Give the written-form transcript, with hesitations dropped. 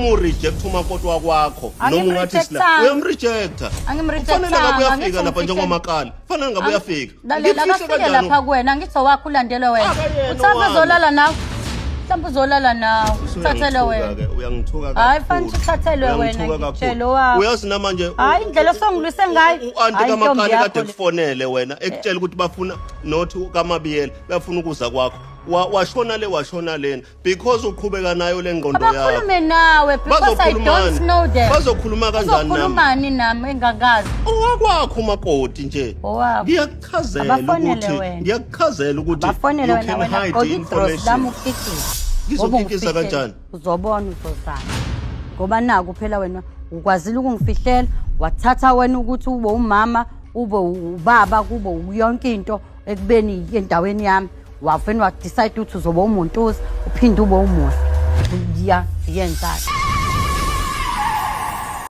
Uma ureject umakoti wakwakho noma ungathi sila Angimrejectanga. uyamrejecta. Angimrejectanga, Kufanele ngabe uyafika angithi lapha umfihlele. njengomakala. Kufanele ngabe uyafika. Lalela Ngimfihle akafike kanjani? lapha kuwena angithi owakho ulandelwe wena. Akayena Uthathe owami. uzolala nawe. Mhlawumbe uzolala nawe. Uthathele wena. Usuyangithuka-ke, uyangithuka kakhulu. Hayi fanele uthathelwe wena Uyangithuka kakhulu. ngitshele owakho. Uyazi namanje Hayi indlela osongilwise ngayo. U-anti Hayi, intombi kaMakale yakho kade le. kufonele wena ekutshela ukuthi bafuna not kaMabiyela bafuna ukuza kwakho. Washona le washona lena because uqhubeka nayo le ngqondo yakho. Abakhulume nawe because I don't know them. Bazokhuluma kanjani nami? Uzokhulumani nami engangazi? Owakwakho umakoti nje. Owakho. Ngiyakuchazela Abafonele ukuthi wena. ngiyakuchazela ukuthi Bafonele you wena can wena hide gqoka idrosi lami information. ukikise. Ngizokikisa kanjani? Uzobona uzozama. Ngoba naku phela wena ukwazile ukungifihlela wathatha wena ukuthi ube umama ube ubaba kube yonke into ekubeni endaweni yami wavele wadecide ukuthi uzoba umuntuza uphinde ube umuhle. Ya yenza.